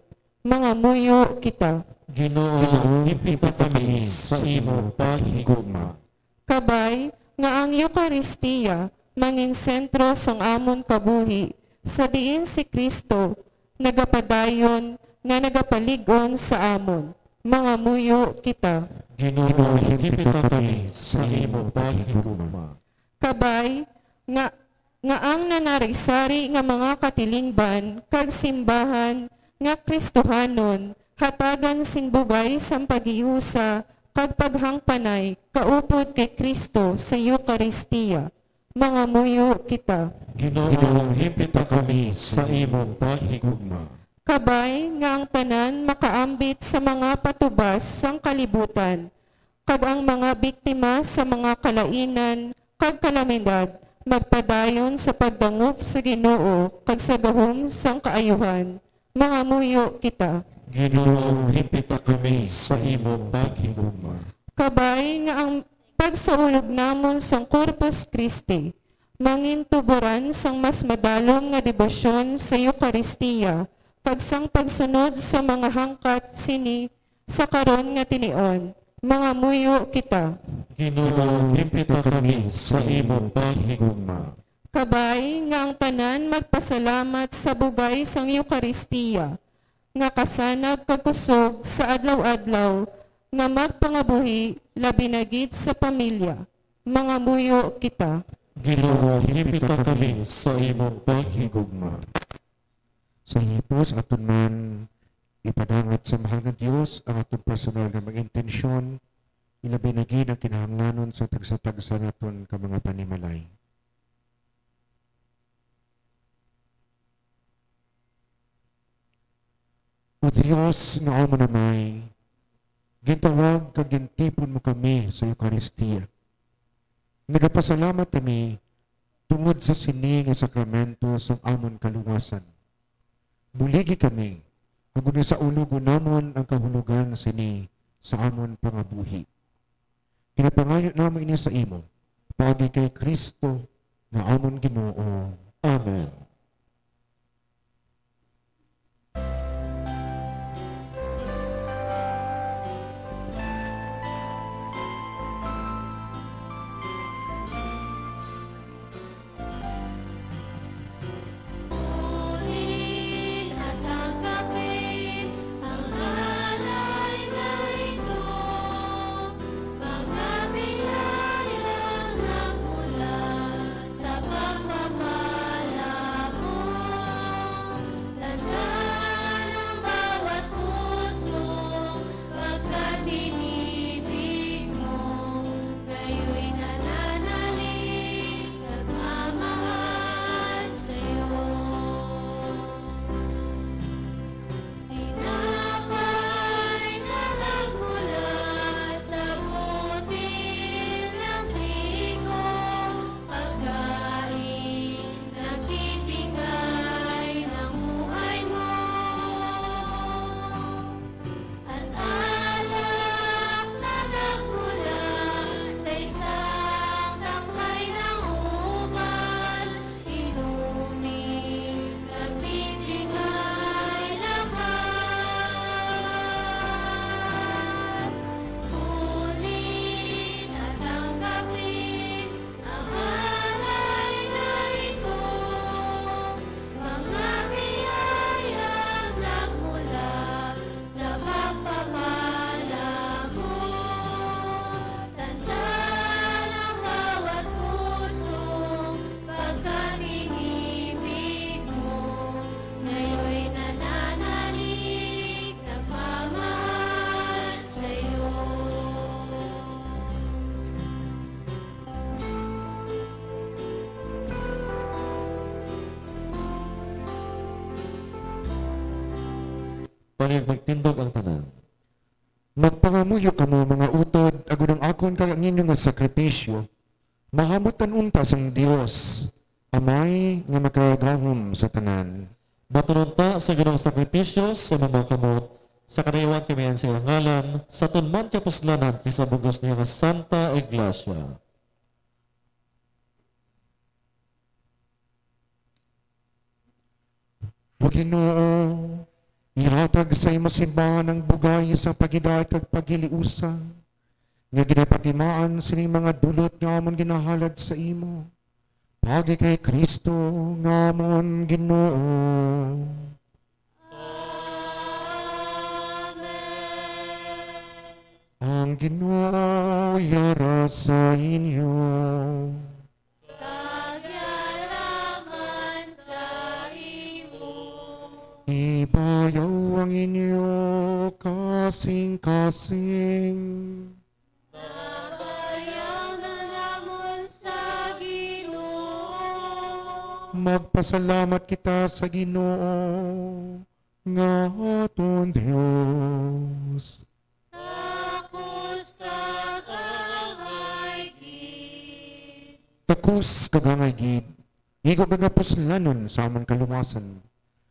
Mangamuyo kita. Ginoo, himpita kami sa imo paghigugma. Kabay nga ang Eukaristia mangin sentro sang amon kabuhi, sa diin si Cristo nagapadayon nga nagapalig-on sa amon. Mangamuyo kita. Ginoo, himpita kami sa imo paghigugma. Kabay nga, nga ang nanari-sari nga mga katilingban kag simbahan nga Kristohanon hatagan sing bugay sang paghiusa kag paghangpanay kaupod kay Cristo sa Eukaristia. Mangamuyo kita. Ginoo, himpita kami sa imo paghigugma. Kabay nga ang tanan makaambit sa mga patubas sang kalibutan, kag ang mga biktima sa mga kalainan kag kalamidad magpadayon sa pagdangop sa Ginoo kag sa gahom sang kaayuhan. Mangamuyo kita. Ginoo, hipita kami sa imong paghigugma. Kabay nga ang pagsaulog namon sang Corpus Christi mangintuboran sang mas madalom nga debosyon sa Eukaristia kag sang pagsunod sa mga hangkat sini sa karon nga tinion. Mangamuyo kita. Ginoo, hipita kami sa imong paghigugma. Kabay nga ang tanan magpasalamat sa bugay sang Eukaristia, nga kasanag kag kusog sa adlaw-adlaw, nga magpangabuhi, labi na gid sa pamilya. Mangamuyo kita. Ginoo, hipita kami sa imong paghigugma. Sa hipos, aton man ipadangat sa Mahal nga Dios ang aton personal nga mga intensyon, ilabi na gid ang kinahanglanon sa tagsa-tagsa naton ka mga panimalay. O Dios nga amon Amay, gintawag kag gintipon mo kami sa Eukaristia. Nagapasalamat kami tungod sa sini nga sakramento sang amon kaluwasan. Buligi kami, agod nga saulogon namon ang kahulogan sini sa amon pangabuhi. Ginapangayo namon ini sa imo, paagi kay Cristo nga amon Ginoo. Amen. Sa pagpapala mo, tandaan ang bawat puso, pagkat inibig mo, kayo'y nananalig, nagmamahal sa'yo. Tinapay na nagmula sa butil ng trigo, pagkain nagbibigay ng buhay mo. At alak na nagmula sa isang tangkay ng ubas, inumin, nagbibigay lakas. Kunin at tanggapin ang alay na ito, mga biyayang nagmula sa pagpapala mo. Tandaan ang bawat puso, pagkat inibig mo, ngayo'y nananalig, nagmamahal sa'yo. Palihog magtindog ang tanan. Magpangamuyo kamo, mga utod, agod ang akon kag ang inyo nga sakripisyo mahamut-an unta sang Dios, Amay nga makagagahom sa tanan. Batunon ta sa Ginoong sakripisyo sa mga kamot, sa kadayuhan kami sa iyang ngalan, sa aton man kapuslanan kag sa bug-os niya nga Santa Iglesia. O Ginoo, ihatag sa imo simbahan ang bugay sa paghidait kag paghiliusa, nga ginapatimaan sining mga dulot nga amon ginahalad sa imo. Paagi kay Cristo nga amon Ginoo. Amen. Ang Ginoo yara sa inyo. Kag yara man sa imo. Ibayaw ang inyo kasing-kasing. Mabayaw na namon sa Ginoo. Magpasalamat kita sa Ginoo nga aton Dios. Takos kag Takos kag angay gid, igo kag kapuslanon sa amon kaluwasan,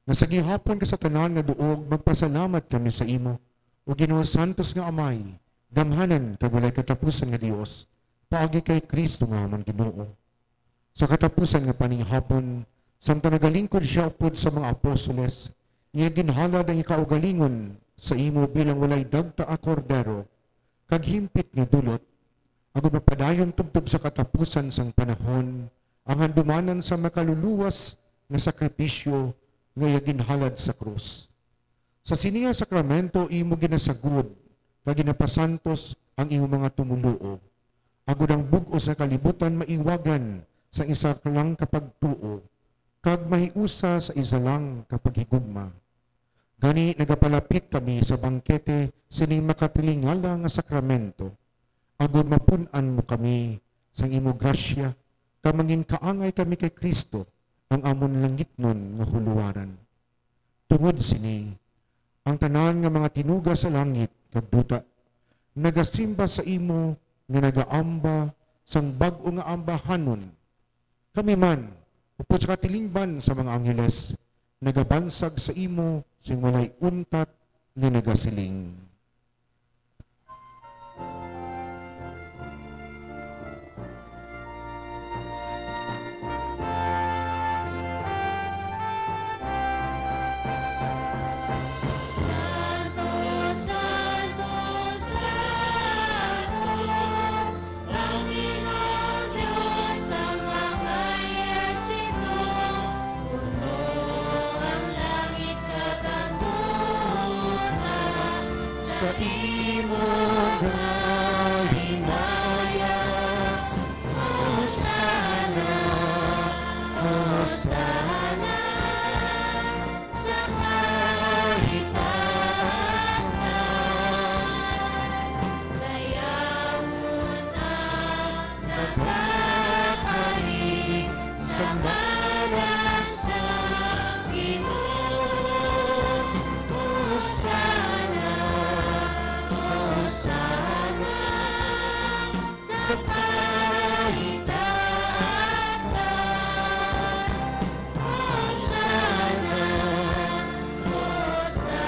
nga sa gihapon kag sa tanan nga duog magpasalamat kami sa imo, O Ginoo, santos nga Amay, gamhanan kag walay katapusan nga Dios, paagi kay Cristo nga amon Ginoo. Sa katapusan nga paninghapon, samtang nagalingkod sia upod sa mga apostoles, iya ginhalad ang ikaugalingon sa imo bilang walay dagta nga kordero, kag himpit nga dulot, agod mapadayon tubtob sa katapusan sang panahon ang handumanan sa makaluluwas nga sakripisyo nga iya ginhalad sa krus. Sa sini nga sakramento imo ginasagod kag ginapasantos ang imo mga tumoluo, agod ang bug-os nga kalibutan maiwagan sa isa lang ka pagtuo, kag mahiusa sa isa lang ka paghigugma. Gani, nagapalapit kami sa bangkete sining makatilingala nga sakramento, agod mapun-an mo kami sang imo grasya, kag mangin kaangay kami kay Cristo, ang amon langitnon nga huluwaran. Tungod sini, ang tanan nga mga tinuga sa langit kag duta nagasimba sa imo nga nagaamba sang bag-o nga ambahanon. Kami man, upod sa katilingban sa mga angheles, nagabansag sa imo sing walay untat nga nagasiling. Ang Ginoong Dios sang mga ehersito, puno ang langit kag ang duta sa imo nga himaya. Hosana, Hosana. Sa kahitaasan, dayawon ang nagakari sa ngalan sang Ginoo. Hosana, Hosana. Sa kahitaasan. Hosana, Hosana.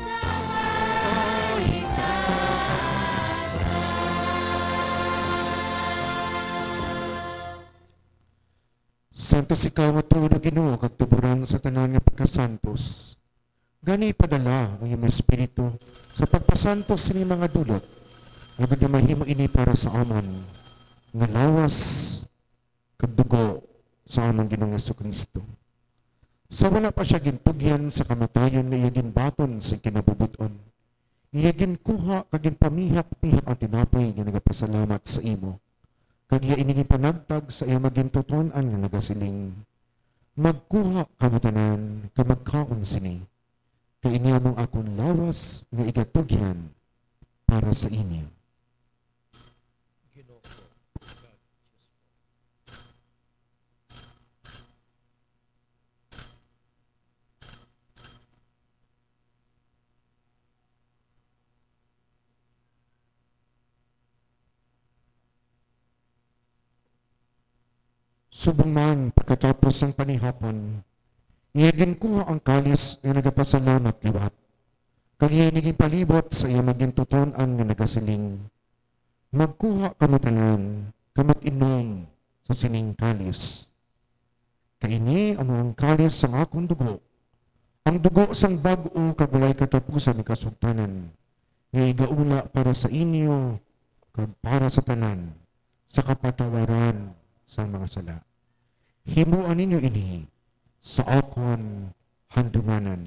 Sa kahitaasan. Santos ikaw nga tuod, O Ginoo, kag tuboran sa tanan nga pagkasantos. Gani, ipadala ang imong Espiritu sa pagpasantos sini mga dulot, agod nga mahimo ini para sa amon nga lawas kag dugo sa amon Ginoong Jesu-Cristo. Sa wala pa sia gintugyan sa kamatayon nga iya ginbaton sing kinabubut-on, iya ginkuha kag ginpamihak-pihak ang tinapay nga nagapasalamat sa imo, kag iya ini ginpanagtag sa iya magintuton-an nga nagasiling, "Magkuha kamo tanan kag magkaon sini, kay ini amo ang akon lawas nga igatugyan para sa inyo." Subong man, pagkatapos sang panihapon, iya ginkuha ang kalis nga nagapasalamat liwat, kag iya ini ginpalibot sa iya magintuton-an nga nagasiling, "Magkuha kamo tanan kag mag-inom sa sining kalis. Kay ini amo ang kalis sang akon dugo, ang dugo sang bag-o kag walay katapusan nga kasugtanan, nga igaula para sa inyo kag para sa tanan sa kapatawaran sa mga sala. Himoa ninyo ini sa akon handumanan."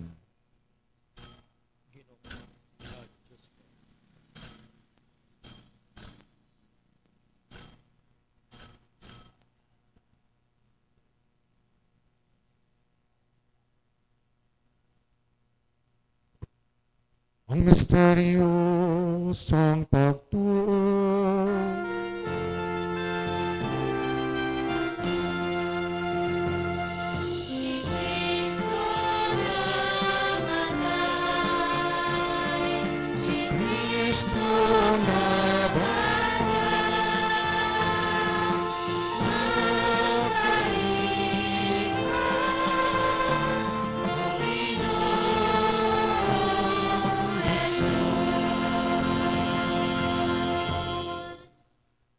Ang misteryo sang pagtuo. Si Cristo namatay, si Cristo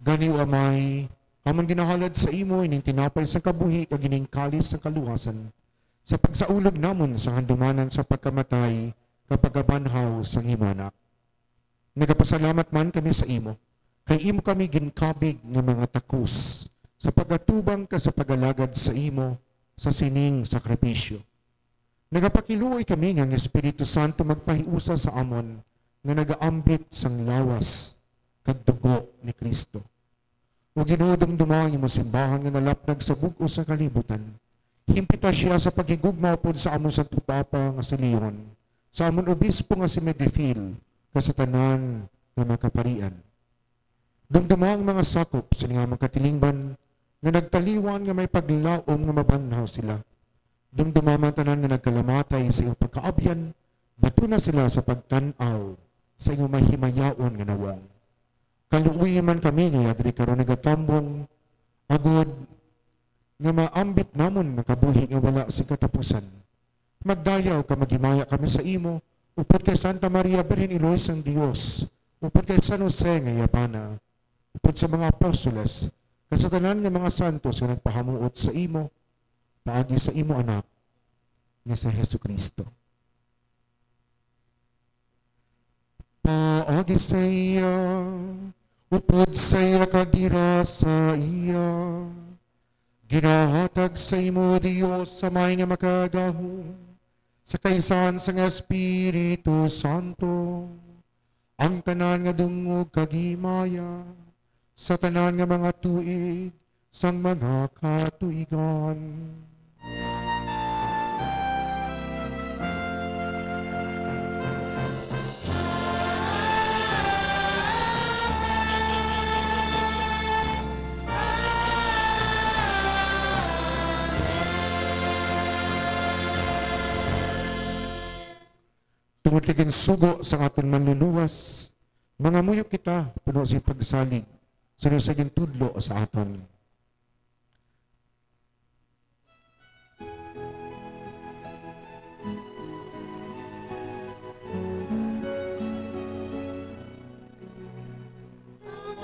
Gani, O Amay, amon ginahalad sa imo ining tinapay sang kabuhi kag ining kalis sang kaluwasan, sa pagsaulog namon sa handumanan sa pagkamatay kag pagkabanhaw sang imo Anak. Nagapasalamat man kami sa imo, kay imo kami ginkabig nga mga takos sa pag-atubang kag sa pag-alagad sa imo sa sining sakripisyo. Nagapakiluoy kami nga ang Espiritu Santo magpahiusa sa amon nga nagaambit sang lawas kag dugo ni Cristo. O Ginoo, dumduma ang imong simbahan nga nalapnag sa bug-os nga kalibutan. Himpita sia sa paghigugma upod sa amon Santo Papa nga si Leon, sa amon obispo nga si Medefil, kag sa tanan nga mga kaparian. Dumduma ang mga sakop sa nga mga katilingban nga nagtaliwan nga may paglaom nga mabanhaw sila. Dumduma man tanan nga nagkalamatay sa iyang pagkaabyan, batuna sila sa pagtan-aw sa iyang mahimayaon nga nawong. Kaluoyi man kami nga yadri karon nagatambong, agod nga maambit namon ang kabuhi nga wala sing katapusan. Magdayaw ka, maghimaya kami sa imo, upod kay Santa Maria, Birhen Iloy sang Dios, upod kay San Jose nga iya bana, upod sa mga apostoles, kag sa tanan nga mga santos nga nagpahamuot sa imo, paagi sa imo Anak, nga si Jesu-Cristo. Paagi sa iya, upod sa iya, kag dira sa iya, ginahatag sa imo, Dios Amay nga Makagagahom, sa kaisahan sang Espiritu Santo, ang tanan nga dungog kag himaya sa tanan nga mga tuig sang mga katuigan. Tungod kay ginsugo sang aton Manluluwas, mangamuyo kita puno sing pagsalig, suno sa gintudlo sa aton.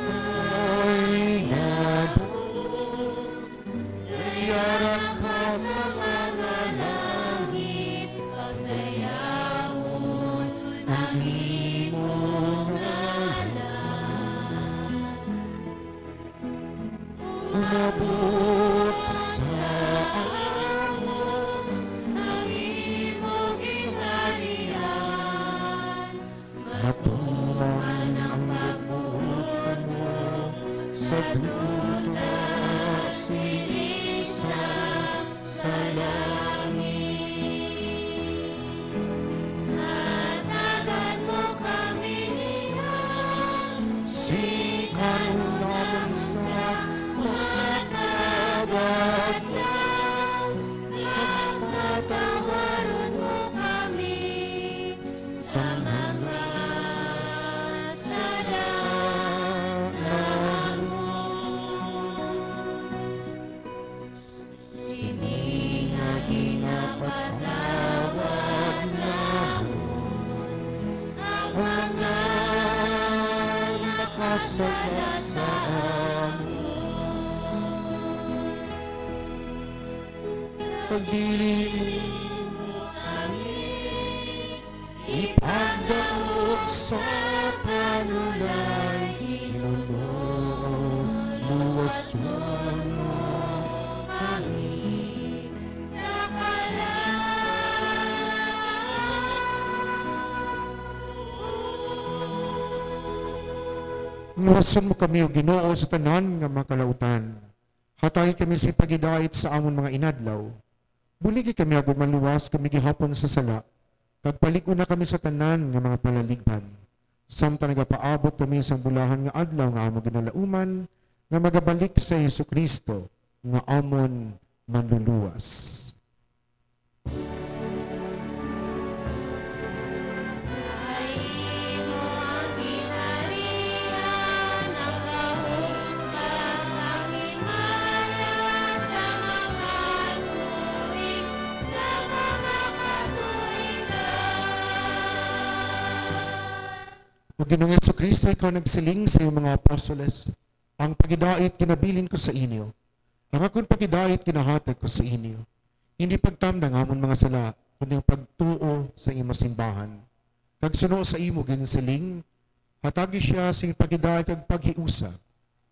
Ay, nga buot, iyara ka sa mga langit, pagdayawon ang imo ngalan. Umabot sa amon ang imo ginharian. Matuman ang pagbuot mo sa duta, sini sa langit. Hatagan mo kami niya, sing karon sa matag adlaw. Pagpatawaron mo kami sa mga sala namon. Sini nga ginapatawad namon ang mga nakasala sa amon. Pagdili mo kami ipagdaog sa panulay, Ginoo, luwason mo kami sa kalag. Luwason mo kami, O Ginoo, sa tanan nga mga kalautan. Hatayi kami sa paghidait sa amon mga inadlaw. Buligi kami agod maluwas kami gihapon sa sala, kag palig-on na kami sa tanan nga mga palaligban, samtang nagapaabot kami sang bulahan nga adlaw nga amon ginalauman, nga magabalik si Jesu-Cristo nga amon Manluluwas. O Ginoong Jesu-Cristo, ikaw nagsiling sa iyong mga apostoles, Ang pagidait kinabilin ko sa inyo, ang akon pagidait kinahatag ko sa inyo. Hindi pagtamna nga amon mga sala, kundi ang pagtuo sa imo simbahan. Kag suno sa imo ginsiling, hatagi siya sing pagidait kag paghiusa.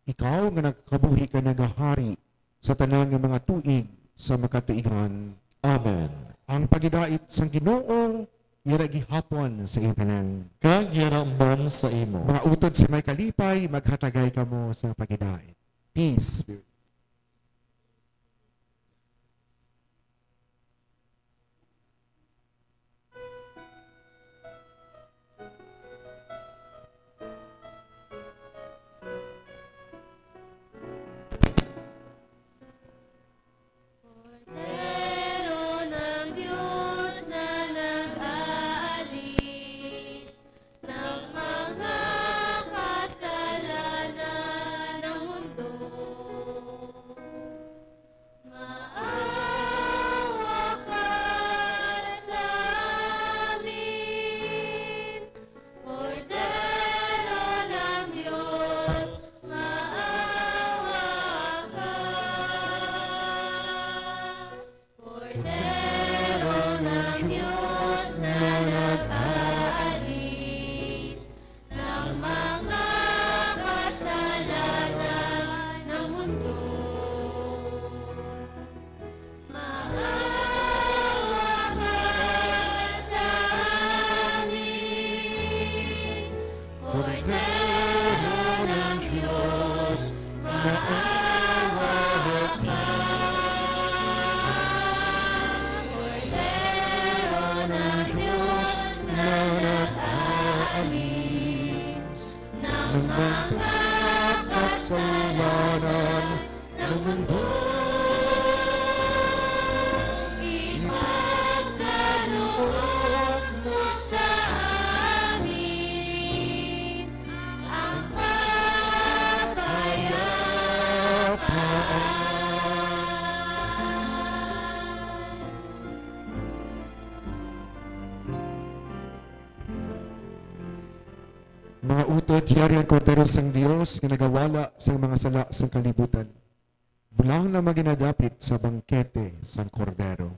Ikaw nga nagakabuhi ka nagahari sa tanan nga mga tuig sa makatuigan. Amen. Ang pagidait sang Ginoo yara gihapon sa inyo tanan. Kag yara man sa imo. Mga utod sa may kalipay, maghatagay kamo sa pagidait. Peace. Kordero ng Diyos na nag-aalis ng mga kasalanan ng mundo. Maawa ka sa amin, Kordero ng Diyos, maawa ka. Kordero ng Diyos na nag-aalis ng mga kasalanan ng mundo. Maawa ka sa amin, Kordero ng Diyos, maawa ka. Kordero ng Diyos na nag-aalis ng mga kasalanan ng mundo. Ipagkaloob mo sa amin ang kapayapaan. Mga utod, yari ang Kordero sang Dios nga nagawala sang mga sala sang kalibutan. Bulahan na maginadapit sa bangkete sang Kordero.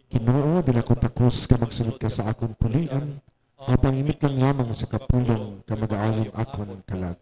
Ginoo, dili ako takos nga magsulod ka sa akon puloy-an, apang imit lang lamang sa kapulong ka magaayon akon kalag.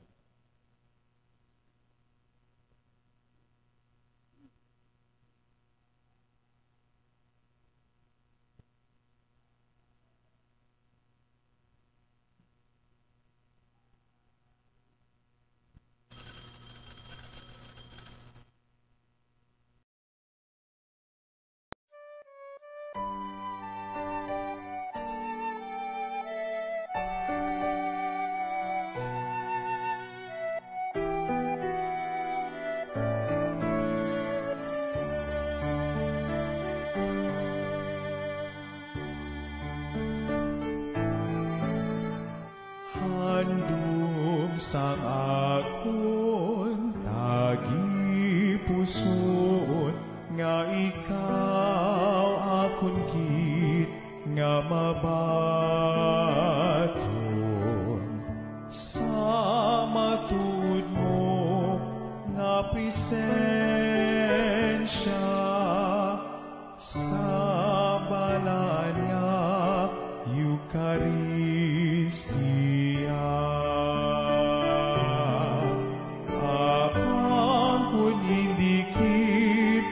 Handom sang akon tagipusoon nga ikaw akon gid nga mabaton sa matuod mo nga presensya. Sa balaan nga Eukaristia, apan kon indi gid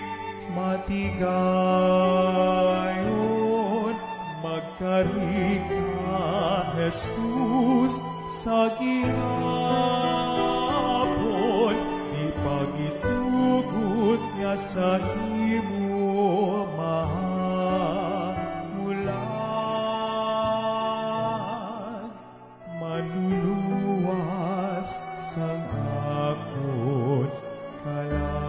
matigayon, magkari ka, Jesus, sa gihapon, di pagitugot nga sa imo mahamulan, manluluwas sang akon kalag.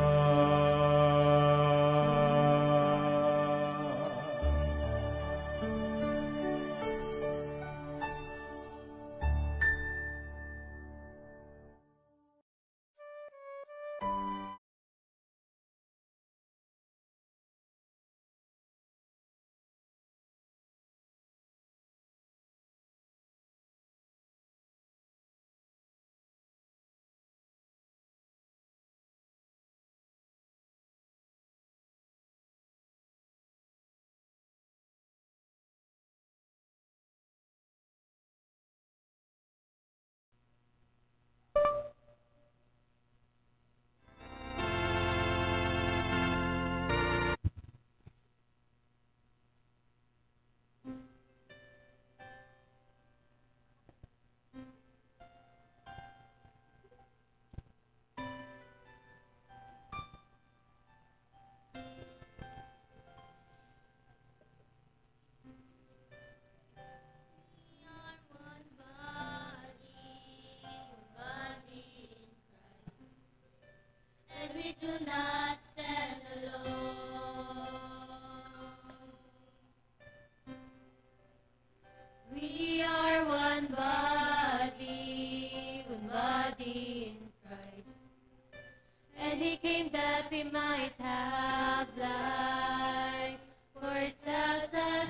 might have life. For it tells us,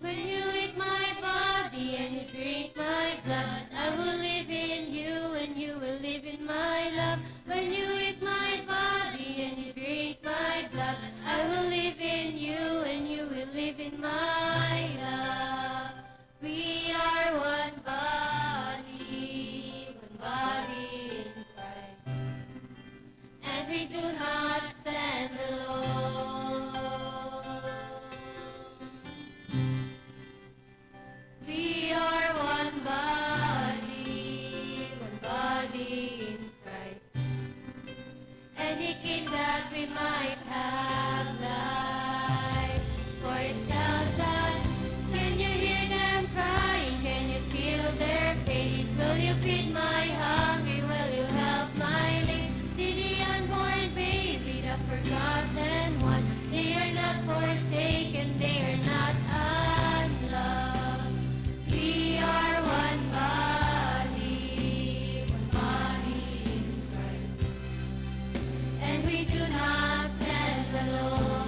when you eat my body and you drink my blood, I will live in you and you will live in my love. When you eat my body and you drink my blood, I will live in you and you will live in my love. We are one body, one body in Christ. And we do not stand alone. We are one body, one body in Christ. And he came that we might have life. For it tells us, can you hear them crying? Can you feel their pain? Will you feed my hungry? Will you help my lame? See the unborn baby, the forgotten one. They are not forsaken, they are not unloved. We are one body, one body in Christ. And we do not stand alone.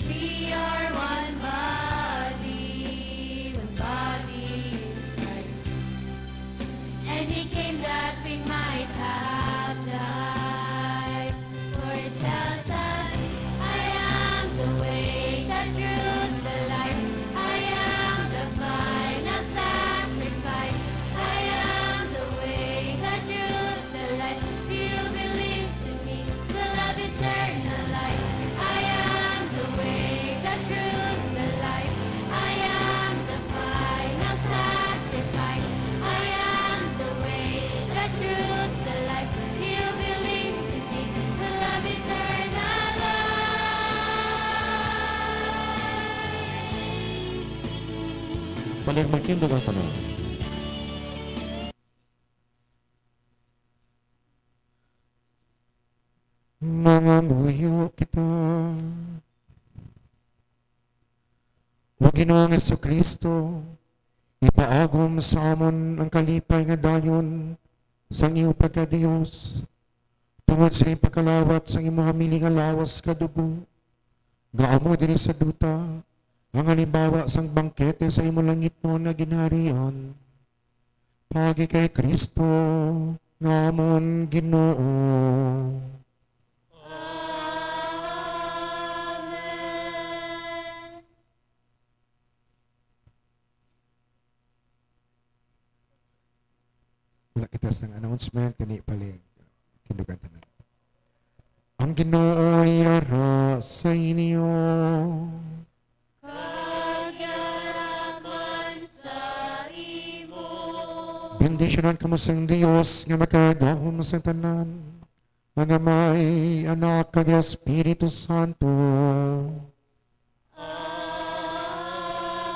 We are one body, one body in Christ. And he came that we might have life. For it tells us, I am the way, the truth, the life. I am the final sacrifice. I am the way, the truth, the life. He who believes in me will have eternal life. I am the way, the truth, the life. I am the final sacrifice. I am the way, the truth, the life. He who believes in me will have eternal life. Palir magtindog ang tanan. Mangamuyo kita. O Ginoong Jesu-Cristo, ipaagom sa amon ang kalipay nga dayon sang imo pagka-Dios, tungod sa ipagkalawat sang imo hamili nga lawas kag dugo, nga amo diri sa duta ang halimbawa sang bangkete sa imo langitnon nga ginharian. Paagi kay Cristo nga amon Ginoo. Amen. Wala kita sang announcement, kani palig. Kindugan tanan. Ang Ginoo yara sa inyo. Kag yara man sa imo. Bendisyonan kamo sang Dios nga makagahom sa tanan, nga Amay, Anak, kag Espiritu Santo.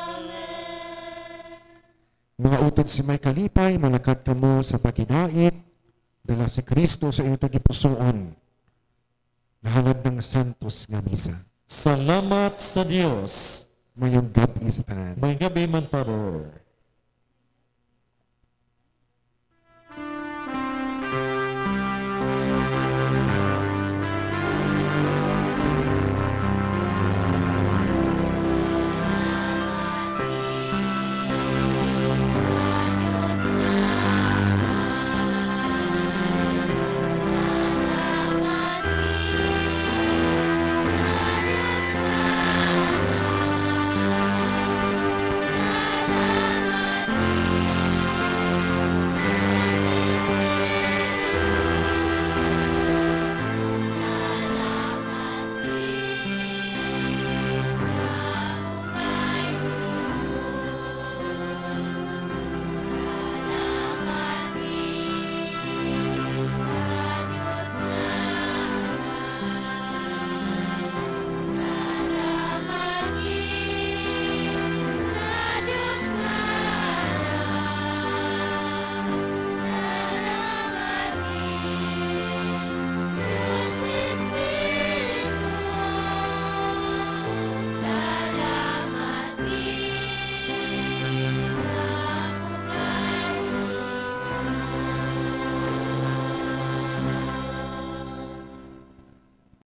Amen. Mga utod sa may kalipay, malakat kamo sa paghinait, dala si Cristo sa inyong tagipusoon. Nahalad ng santos nga misa. Salamat sa Dios. Mayong gab-i sa tanan. Mayong gab-i man, Father.